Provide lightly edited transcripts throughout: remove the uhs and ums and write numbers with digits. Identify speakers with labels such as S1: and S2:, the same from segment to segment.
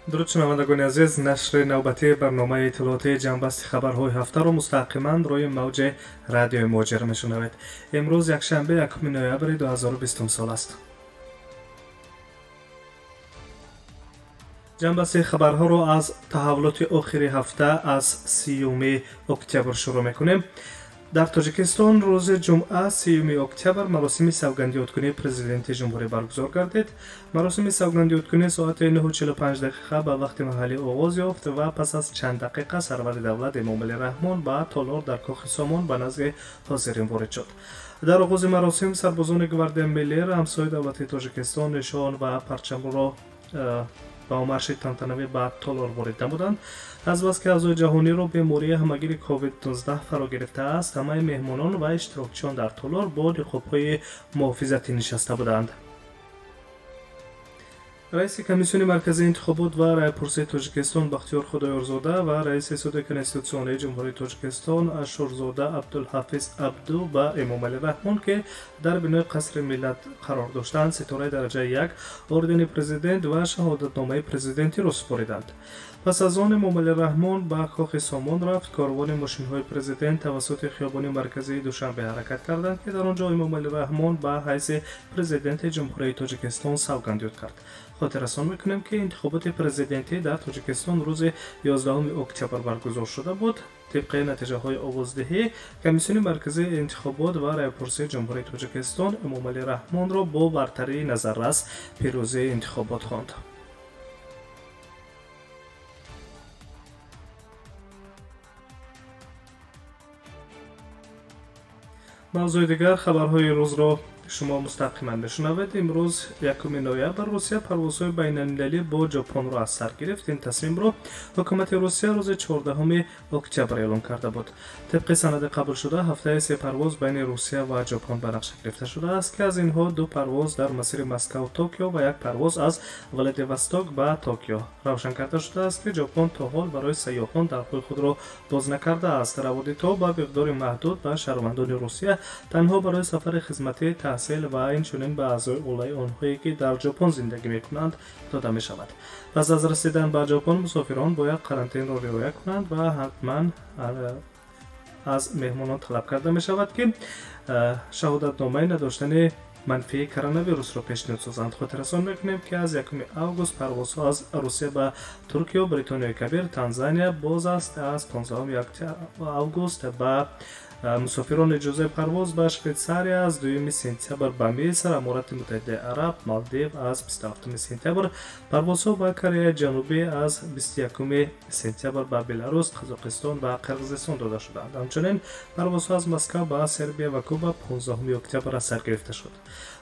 S1: Дуруд, шунавандагони азиз. Нашри навбатии барномаи иттилоотии ҷамъбасти хабарҳои ҳафтаро мустақиман рӯи мавҷи радиои Муҳоҷир мешунавед. Имрӯз якшанбе, 1 ноябри 2020 сол аст. Ҷамъбасти хабарҳоро аз таҳаввулоти охири ҳафта аз 30 октябр шурӯъ мекунем. Дар Тоҷикистон рӯзи ҷумъа, 30 октябр, маросими савгандиёдкунии президенти ҷумҳурӣ баргузор гардид. Маросими савгандиёдкунӣ соати 9:45 дақиқа ба вақти маҳаллӣ оғоз ёфт ва пас аз чанд дақиқа сарвари давлат Эмомалӣ Раҳмон ба толор дар Кохи Сомон ба назди ҳозирин ворид шуд. Дар оғози маросим сарбозони Гвардияи миллӣ рамзҳои давлати Тоҷикистон, нишон ва парчамро ба марши тантанавӣ ба толор ворид намуданд. Азбаски авзои ҷаҳониро бемории ҳамагири COVID-19 фаро гирифтааст, ҳамаи меҳмонон ва иштирокчиён дар толор бо ниқобҳои муҳофизатӣ нишаста буданд. Раиси Комиссиони марказии интихобот ва раъйпурсии Тоҷикистон Бахтиёр Худоёрзода ва раиси Суди Конститутсионии Ҷумҳурии Тоҷикистон Ашурзода Абдулҳафиз Абду ба Эмомалӣ Раҳмон, ки дар бинои Қасри миллат қарор доштанд, ситораи дараҷаи як, ордени президент ва шаҳодатномаи президентиро супориданд. Пас аз он Эмомалӣ Раҳмон ба Кохи Сомон рафт. Корвони мошинҳои президент тавассути хиёбони марказии Душанбе ҳаракат карданд, ки дар он ҷо Эмомалӣ Раҳмон ба ҳайси президенти Ҷумҳурии Тоҷикистон савганд ёд кард. Хотиррасон мекунем, ки интихоботи президентӣ дар Тоҷикистон рӯзи 11 октябр баргузор шуда буд. Тибқи натиҷаҳои овоздиҳӣ, Комиссиони марказии интихобот ва раъйпурсии Ҷумҳурии Тоҷикистон Эмомалӣ Раҳмонро бо бартарии назаррас пирӯзии интихобот хонд. Мавзӯи дигар хабарҳои рӯзро шумо мустақиман мешунавед. Имрӯз, 1 ноябр, Русия парвозҳои байналмилалӣ бо Ҷопонро аз сар гирифт. Ин тасмимро ҳукумати Русия рӯзи 14 октябр эълон карда буд. Тибқи санади қабулшуда, ҳафтаи се парвоз байни Русия ва Ҷопон ба нақша гирифта шудааст, ки аз инҳо ду парвоз дар масири Москав Токио ва як парвоз аз Владивосток ба Токио. Равшан карда шудааст, ки Ҷопон то ҳол барои сайёҳон дарҳои худро боз накардааст. Раводидҳо ба миқдори маҳдуд ба шаҳрвандони Русия танҳо барои сафари хизматӣ, таҳсил ва инчунин ба аъзои оилаи онҳое, ки дар Ҷопон зиндагӣ мекунанд, дода мешавад. Пас аз расидан ба Ҷопон мусофирон бояд қарантинро риоя кунанд ва ҳатман аз меҳмонон талаб карда мешавад, ки шаҳодатномаи надоштани манфии коронавирусро пешниҳод созанд. Хотиррасон мекунем, ки аз 1 август парвозҳо аз Русия ба Туркиё, Бритониёи Кабир, Танзания боз аст. Аз 15 август ба мусофирон иҷозаи парвоз ба Швейтсария, аз 2 сентябр ба Миср, Аморати Муттаҳидаи Араб, Малдив, аз 27 сентябр парвозҳо ба Кореяи Ҷанубӣ, аз 21 сентябр ба Беларус, Қазоқистон ва Қирғизистон дода шуданд. Ҳамчунин парвозҳо аз Москав ба Сербия ва Куба 15 октябр аз сар гирифта шуд.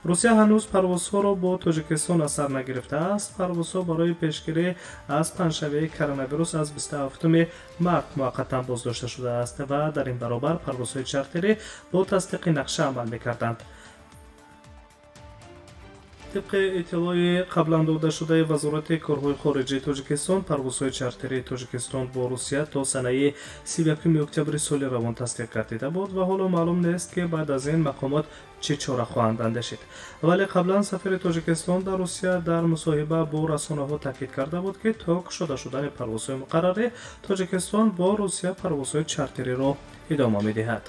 S1: Русия ҳанӯз парвозҳоро бо Тоҷикистон аз сар нагирифтааст. Парвозҳо барои пешгирӣ аз паҳншавии коронавирус аз 27 март муваққатан боздошта шудааст ва дар ин баробар парвозҳои чартерӣ бо тасдиқи нақша амал мекарданд. Тибқи иттилои қаблан додашудаи Вазорати корҳои хориҷии Тоҷикистон, парвозҳои чартерии Тоҷикистон бо Русия то санаи 31 октябри соли равон тасдиқ гардида буд ва ҳоло маълум нест, ки баъд аз ин мақомот чӣ чора хоҳанд андешид. Вале қаблан сафири Тоҷикистон дар Русия дар мусоҳиба бо расонаҳо таъкид карда буд, ки то кушода шудани парвозҳои муқаррарӣ Тоҷикистон бо Русия парвозҳои чартериро идома медиҳад.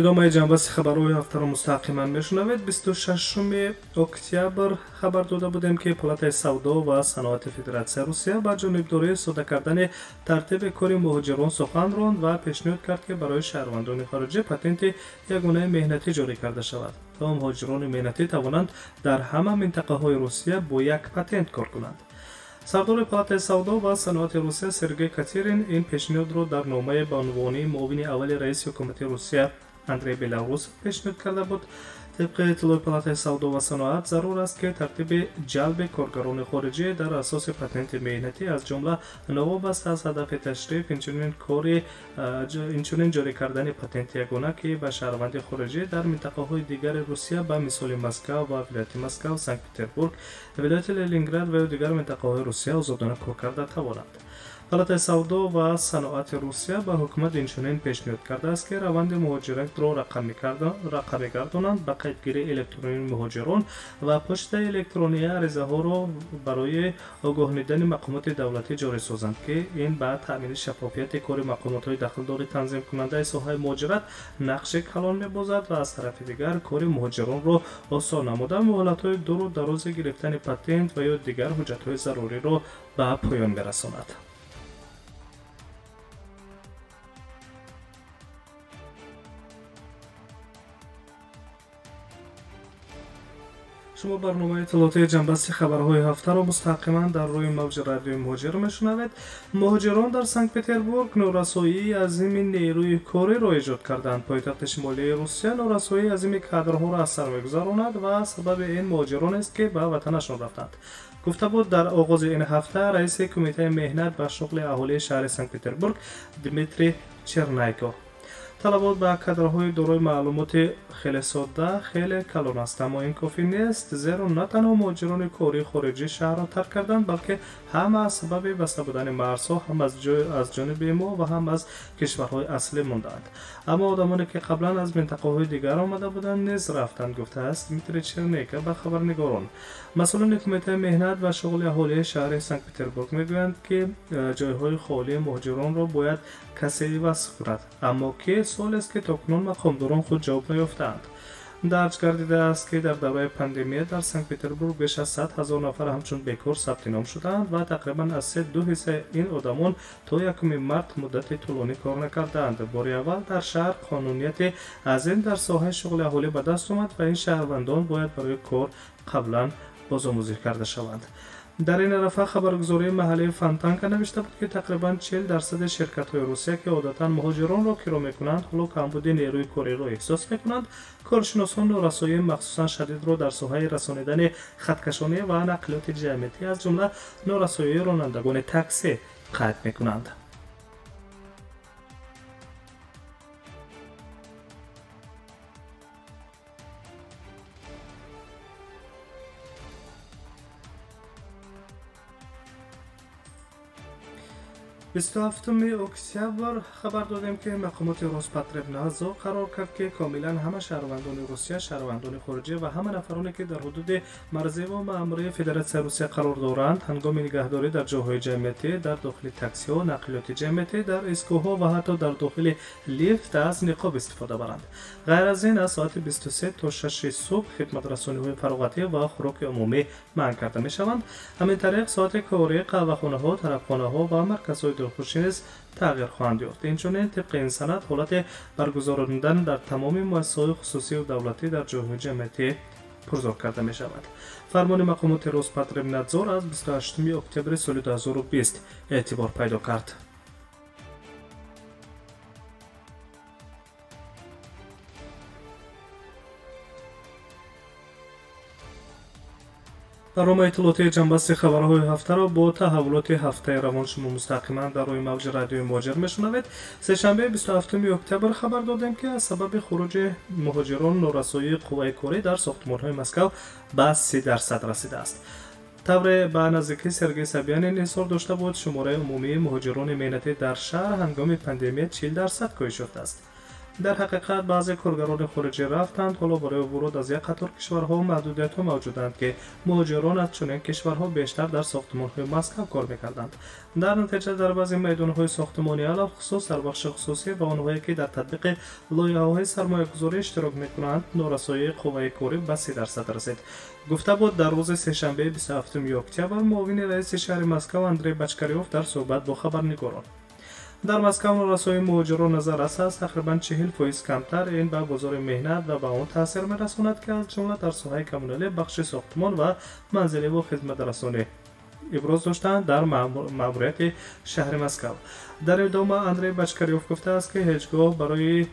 S1: Идомаи ҷамъбасти хабарҳои ҳафтаро мустақиман мешунавед. 26 октябр хабар дода будем, ки Палатаи савдо ва саноати Федератсияи Русия ба ҷонибдории сода кардани тартиби кори муҳоҷирон сухан ронд ва пешниҳод кард, ки барои шаҳрвандони хориҷӣ патенти ягонаи меҳнатӣ ҷорӣ карда шавад, то муҳоҷирони меҳнатӣ тавонанд дар ҳама минтақаҳои Русия бо як патент кор кунанд. Сардори Палатаи савдо ва саноати Русия Сергей Катерин ин пешниҳодро дар номае ба унвони муовини аввали раиси ҳукумати Русия Андрей Беларусов пешниҳод карда буд. Тибқи иттилои Палатаи савдо ва саноат, зарур аст, ки тартиби ҷалби коргарони хориҷӣ дар асоси патенти меҳнатӣ, аз ҷумла новобаста аз ҳадафи ташриф, инчунин ҷорӣ кардани патенти ягона, ки ба шаҳрванди хориҷӣ дар минтақаҳои дигари Русия, ба мисоли Москав ва вилояти Москав, Санкт Петербург, вилояти Ленинград ва ё дигар минтақаҳои Русия озодона кор карда тавонанд. Палатаи савдо ва саноати Русия ба ҳукумат инчунин пешниҳод кардааст, ки раванди муҳоҷиратро рақамӣ гардонанд, ба қайдгирии электронии муҳоҷирон ва почтаи электронии аризаҳоро барои огоҳонидани мақомоти давлатӣ ҷорӣ созанд, ки ин ба таъмини шаффофияти кори мақомотҳои дахлдори танзимкунандаи соҳаи муҳоҷират нақши калон мебозад ва аз тарафи дигар кори муҳоҷиронро осон намуда, муҳлатҳои дуру дарози гирифтани патент ва ё дигар ҳуҷҷатҳои заруриро ба поён мерасонад. Шумо барномаи иттилоотии ҷанбасти хабарҳои ҳафтаро мустақиман дар рӯи мавҷи радиои муҳоҷир мешунавед. Муҳоҷирон дар Санкт-Петербург норасоии азими нерӯи кориро эҷод карданд. Пойтахти шимолии Русия норасоии азими кадрҳоро аз сар мегузаронад ва сабаби ин муҳоҷиронест, ки ба ватанашон рафтанд. Гуфта буд дар оғози ин ҳафта раиси кумитаи меҳнат ва шуғли аҳолии шаҳри Санкт-Петербург Дмитрий Чернайко. Талабот ба кадрҳои дорои маълумоти хеле содда хеле калон аст, аммо ин кофӣ нест, зеро на танҳо муҳоҷирони кории хориҷӣ шаҳрро тарк карданд, балки ҳам аз сабаби баста будани марзҳо ҳам аз ҷониби мо ва ҳам аз кишварҳои аслӣ мондаанд. Аммо одамоне ки қаблан аз минтақаҳои дигар омада буданд низ рафтанд, гуфтааст Дмитрий Чернейко ба хабарнигорон. Масъулони кумитаи меҳнат ва шуғли аҳолии шаҳри Санкт-Петербург мегӯянд, ки ҷойҳои холии муҳоҷиронро бояд касе иваз кунад, аммо ки суолест, ки то кунун мақомдорон худ ҷавоб наёфтаанд. Дарҷ гардидааст, ки дар давраи пандемия дар Санкт-Петербург беш аз 100 ҳазор нафар ҳамчун бекор сабти ном шудаанд ва тақрибан аз 3-2 ҳиссаи ин одамон то 1 март муддати тӯлонӣ кор накардаанд. Бори аввал дар шаҳр қонунияти азим дар соҳаи шуғли аҳолӣ ба даст омад ва ин шаҳрвандон бояд барои кор қаблан бозомӯзӣ карда шаванд. Дар ин арафа хабаргузории маҳаллии Фонтанка навишта буд, ки тақрибан 40% ширкатҳои Русия, ки одатан муҳоҷиронро киро мекунанд, ҳоло камбуди нерӯи кориро эҳсос мекунанд. Коршиносон норасоии махсусан шадидро дар соҳаи расонидани хаткашонӣ ва нақлиёти ҷамъиятӣ, аз ҷумла норасоии ронандагони таксӣ қайд мекунанд. 27 октябр хабар додем, ки мақомоти Роспотребнадзор қарор кард, ки комилан ҳама шаҳрвандони Русия, шаҳрвандони хориҷӣ ва ҳама нафароне, ки дар ҳудуди марзӣ ва маъмурии Федератсияи Русия қарор доранд, ҳангоми нигаҳдорӣ дар ҷойҳои ҷамъиятӣ, дар дохили таксиҳо, нақлиёти ҷамъиятӣ, дар истгоҳҳо ва ҳатто дар дохили лифт аз ниқоб истифода баранд. Ғайр аз ин, аз соати 23 то 6 субҳ хидматрасониҳои фароғатӣ ва хӯроки умумӣ манъ карда мешаванд. Ҳамин тариқ соати кории қаҳвахонаҳо, тарабхонаҳо ва марказҳои дилхушӣ низ тағйир хоҳанд ёфт. Инчунин тибқи ин санад ҳолати баргузорондан дар тамоми муассисаҳои хусусию давлатӣ дар ҷойҳои ҷамъиятӣ пурзор карда мешавад. Фармони мақомоти Роспотребнадзор аз 28 октябри соли 2020 эътибор пайдо кард. Барномаи иттилоотии ҷанбасти хабарҳои ҳафтаро бо таҳаввулоти ҳафтаи равон шумо мустақиман дар рӯи мавҷи радиои муҳоҷир мешунавед. Сешанбе 27 октябр хабар додем, ки аз сабаби хуруҷи муҳоҷирон норасоии қувваи корӣ дар сохтмонҳои Москав ба 30% расидааст. Тавре ба наздикӣ Сергей Собянин изҳор дошта буд, шумораи умумии муҳоҷирони меҳнатӣ дар шаҳр ҳангоми пандемия 40% коҳиш ёфтааст. Дар ҳақиқат баъзе коргарони хориҷӣ рафтанд, ҳоло барои вуруд аз як қатор кишварҳо маҳдудиятҳо мавҷуданд, ки муҳоҷирон аз чунин кишварҳо бештар дар сохтмонҳои Москав кор мекарданд. Дар натиҷа дар баъзе майдонҳои сохтмонӣ, алалхусус дар бахши хусусӣ ва онҳое ки дар татбиқи лоиҳаҳои сармоягузорӣ иштирок мекунанд, норасоии қувваи корӣ ба 30% расид. Гуфта буд дар рӯзи сешанбе 27 октябр муовини раиси шаҳри Москав Андрей Бочкарёв дар суҳбат бо хабарнигорон. Дар Москав норасоии муҳоҷирон назаррас аст, тақрибан 40% камтар. Ин ба бозори меҳнат ва ба он таъсир мерасонад, ки аз ҷумла дар соҳаи коммуналӣ, бахши сохтмон ва манзиливу хизматрасонӣ иброз доштанд дар маъмурияти шаҳри Москав. Дар идома Андрей Бочкарёв гуфтааст, ки ҳеҷ гоҳ барои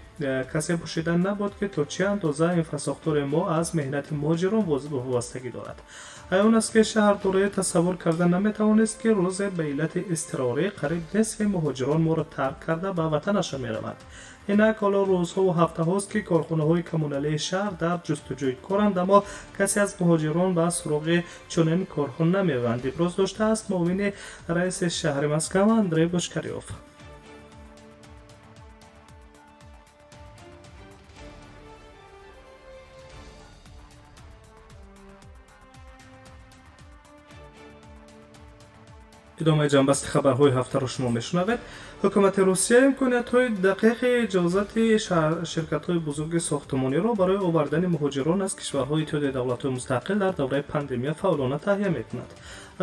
S1: касе пӯшида набуд, ки то чӣ андоза инфрасохтори мо аз меҳнати муҳоҷирон вобастагӣ дорад. Аён аст, ки шаҳрдорӣ тасаввур карда наметавонист, ки рӯзе ба иллати изтирорӣ қариб нисфи муҳоҷирон моро тарк карда ба ватанашон мераванд. Инак ҳоло рӯзҳову ҳафтаҳост, ки корхонаҳои коммуналии шаҳр дар ҷустуҷӯи коранд, аммо касе аз муҳоҷирон ба суроғи чунин корҳо намеоянд, иброз доштааст муовини раиси шаҳри Москва Андрей Бошкарёв. Идомаи ҷанбасти хабарҳои ҳафтаро шумо мешунавед. Ҳукумати Русия имкониятҳои дақиқи иҷозати ширкатҳои бузурги сохтмониро барои овардани муҳоҷирон аз кишварҳои Иттиҳоди давлатҳои мустақил дар давраи пандемия фаъолона таҳия мекунад.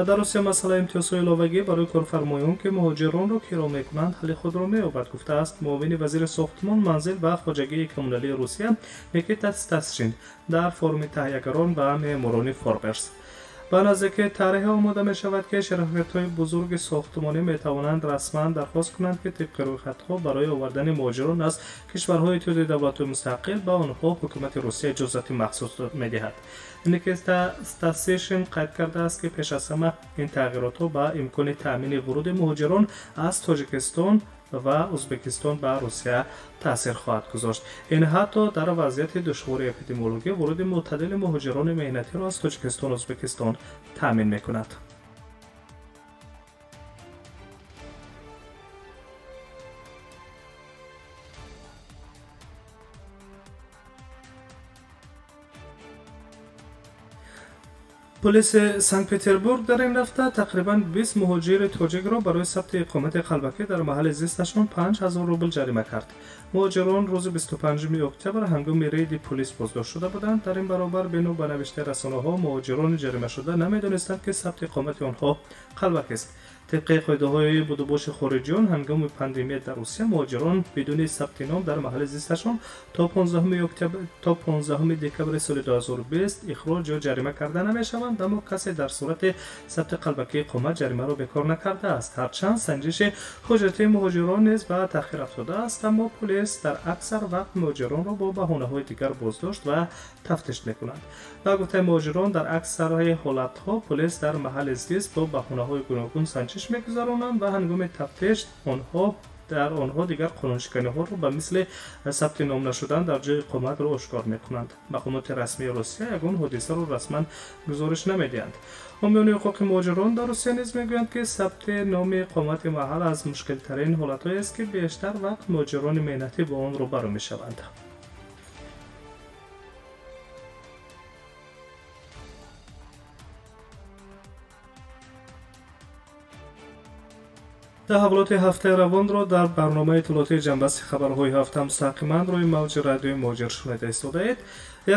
S1: Дар Русия масъалаи имтиёзҳои иловагӣ барои корфармоён, ки муҳоҷиронро киро мекунанд, ҳалли худро меёбад, гуфтааст муовини вазири сохтмон, манзил ва хоҷагии коммуналии Русия Никита Стасшин дар форуми таҳиягарон ва меъморони Форберс. Ба наздики таърихе омода мешавад, ки ширкатҳои бузурги сохтмонӣ метавонанд расман дархост кунанд, ки тибқи рӯйхатҳо барои овардани муҳоҷирон аз кишварҳои Иттиҳоди давлатҳои мустақил ба онҳо ҳукумати Русия иҷозати махсус медиҳад. Никита Стасишин қайд кардааст, ки пеш аз ҳама ин тағйиротҳо ба имкони таъмини вуруди муҳоҷирон аз Тоҷикистон ва Ӯзбекистон ба Русия таъсир хоҳад гузошт. Ин ҳатто дар вазъияти душвори эпидемиологӣ вуруди мӯътадили муҳоҷирони меҳнатиро аз Тоҷикистон Ӯзбекистон таъмин мекунад. Полиси Санкт-Петербург дар ин ҳафта тақрибан 20 муҳоҷири тоҷикро барои сабти иқомати қалбакӣ дар маҳалли зисташон 5000 рубл ҷарима кард. Муҳоҷирон рӯзи 25 октябр ҳангоми рейди полис боздошт шуда буданд. Дар ин баробар бино ба навиштаи расонаҳо муҳоҷирони ҷаримашуда намедонистанд, ки сабти иқомати онҳо қалбакист. Тибқи қоидаҳои будубоши хориҷиён ҳангоми пандемия дар Русия муҳоҷирон бидуни сабти ном дар маҳалли зисташон то 15 декабри соли 2020 ихроҷ ё ҷарима карда намешаванд, аммо касе дар сурати сабти қалбакии иқомат ҷаримаро бекор накардааст. Ҳарчанд санҷиши ҳуҷҷатии муҳоҷирон низ ба таъхир афтодааст, аммо полис дар аксар вақт муҳоҷиронро бо баҳонаҳои дигар боздошт ва тафтиш мекунад. Ба гуфтаи муҳоҷирон, дар аксари ҳолатҳо полис дар маҳалли зист бо баҳонаҳои гуногун санҷиш мегузаронанд ва ҳангоми тафтиш дар онҳо дигар қонуншиканиҳоро ба мисли сабти ном нашудан дар ҷои иқоматро ошкор мекунанд. Мақомоти расмии Русия ягон ҳодисаро расман гузориш намедиҳанд. Ҳомиёни ҳуқуқи муҳоҷирон дар Русия низ мегӯянд, ки сабти номи иқомати маҳал аз мушкилтарин ҳолатҳоест, ки бештар вақт муҳоҷирони меҳнатӣ бо он рӯбарӯ мешаванд. Таҳаввулоти ҳафтаи равонро дар барномаи иттилоотии ҷанбасти хабарҳои ҳафта мустақиман рӯи мавҷи радиои муҳоҷир шунида истодаед.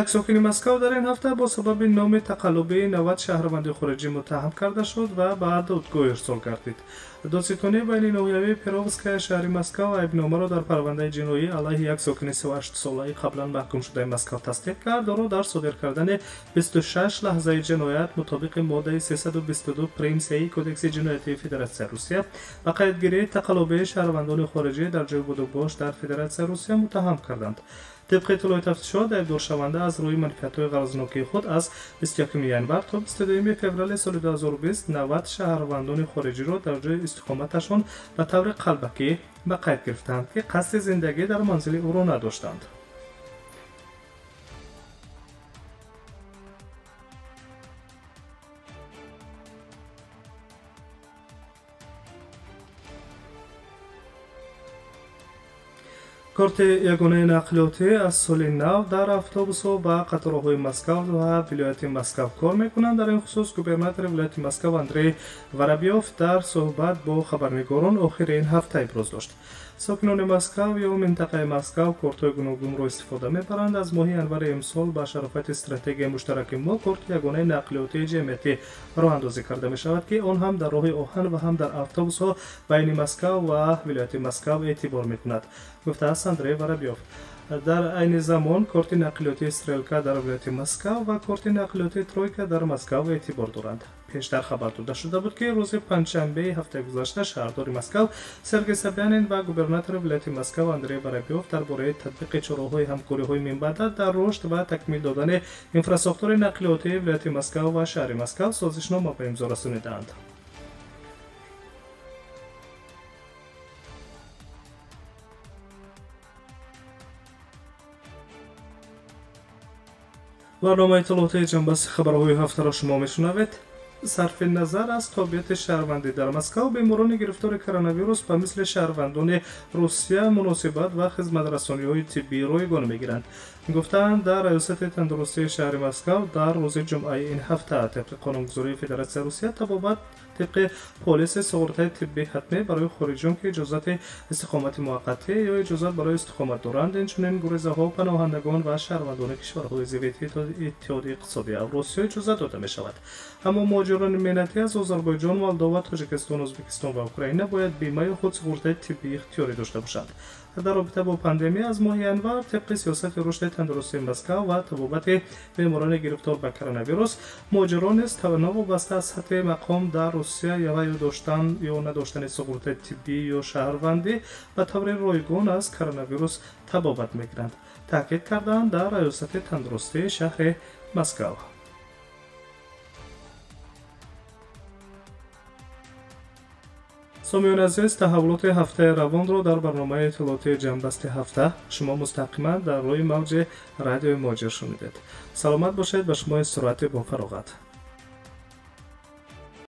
S1: Як сокини Москав дар ин ҳафта бо сабаби номи тақаллубии 90 шаҳрванди хориҷӣ муттаҳам карда шуд ва ба додгоҳ ирсол гардид. Додситонии байниноҳиявии Перовская шаҳри Москав айбномаро дар парвандаи ҷиноӣ алайҳи як сокини 38-солаи қаблан маҳкумшудаи Москав тасдиқ кард. Ӯро дар содир кардани 26 лаҳзаи ҷиноят мутобиқи моддаи 322 прим сеи Кодекси ҷиноятии Федератсияи Русия ба қайдгирии тақаллубии шаҳрвандони хориҷӣ дар ҷои будубош дар Федератсияи Русия муттаҳам карданд. Тибқи иттилои тафтишот, айбдоршаванда аз рӯи манфиатҳои ғаразнокии худ аз 21 январ то 22 феврали соли 2020 90 шаҳрвандони хориҷиро дар ҷои истиқоматашон ба таври қалбакӣ ба қайд гирифтанд, ки қасди зиндагӣ дар манзили ӯро надоштанд. Корти ягонаи нақлиётӣ аз соли нав дар автобусҳо ва қатораҳои Москав ва вилояти Москав кор мекунанд. Дар ин хусус губернатори вилояти Москав Андрей Воробьёв дар суҳбат бо хабарнигорон охири ин ҳафта иброз дошт. Сокинони Москав ё минтақаи Москав кортҳои гуногунро истифода мебаранд. Аз моҳи январи имсол ба шарофати стратегияи муштараки мо корти ягонаи нақлиётии ҷамъиятӣ роҳандозӣ карда мешавад, ки он ҳам дар роҳи оҳан ва ҳам дар автобусҳо байни Москав ва вилояти Москав эътибор мекунад, гуфтааст Андрей Воробьёв. Дар айни замон корти нақлиётии Стрелка дар вилояти Москав ва корти нақлиётии Тройка дар Москав эътибор доранд. Пештар хабар дода шуда буд, ки рӯзи панҷшанбеи ҳафтаи гузашта шаҳрдори Москав Сергей Собянин ва губернатори вилояти Москав Андрей Воробьёв дар бораи татбиқи чораҳои ҳамкориҳои минбаъда дар рушд ва такмил додани инфрасохтори нақлиётии вилояти Москав ва шаҳри Москав созишнома ба имзо расонидаанд. Барномаи иттилоотии ҷанбасти хабарҳои ҳафтаро шумо мешунавед. Сарфи назар аз тобеияти шаҳрвандӣ дар Москав беморони гирифтори коронавирус ба мисли шаҳрвандони Русия муносибат ва хизматрасониҳои тиббӣ ройгон мегиранд. Гуфтаанд, дар раёсати тандурустии шаҳри Москав дар рӯзи ҷумъаи ин ҳафта тибқи қонунгузории Федератсияи Русия табобат тибқи полиси суғуртаи тиббии ҳатмӣ барои хориҷиён, ки иҷозати истиқомати муваққатӣ ё иҷозат барои истиқомат доранд, инчунин гурезаҳо, паноҳандагон ва шаҳрвандони кишварҳои зери Иттиҳоди иқтисодии Авросиё иҷозат дода мешавад. Аммо муҳоҷирони меҳнатӣ аз Озарбойҷон, Молдова, Тоҷикистон, Ӯзбекистон ва Украина бояд бима ё худ суғуртаи тиббии ихтиёрӣ дошта бошанд. Дар робита бо пандемия аз моҳи январ тибқи сиёсати рушди тандурустии Москав ва табобати беморони гирифтор ба коронавирус муҳоҷирон низ новобаста аз сатҳи мақом дар Русия ва ё доштан ё надоштани суғуртаи тиббӣ ё шаҳрвандӣ ба таври ройгон аз коронавирус табобат мегиранд, таъкид карданд дар раёсати тандурустии шаҳри Москав. Сомиёни азиз, таҳаввулоти ҳафтаи равонро дар барномаи иттилоотии ҷанбасти ҳафта шумо мустақиман дар рӯи мавҷи радиои Муҳоҷир шунидед. Саломат бошед, ба шумо истироҳати бофароғат.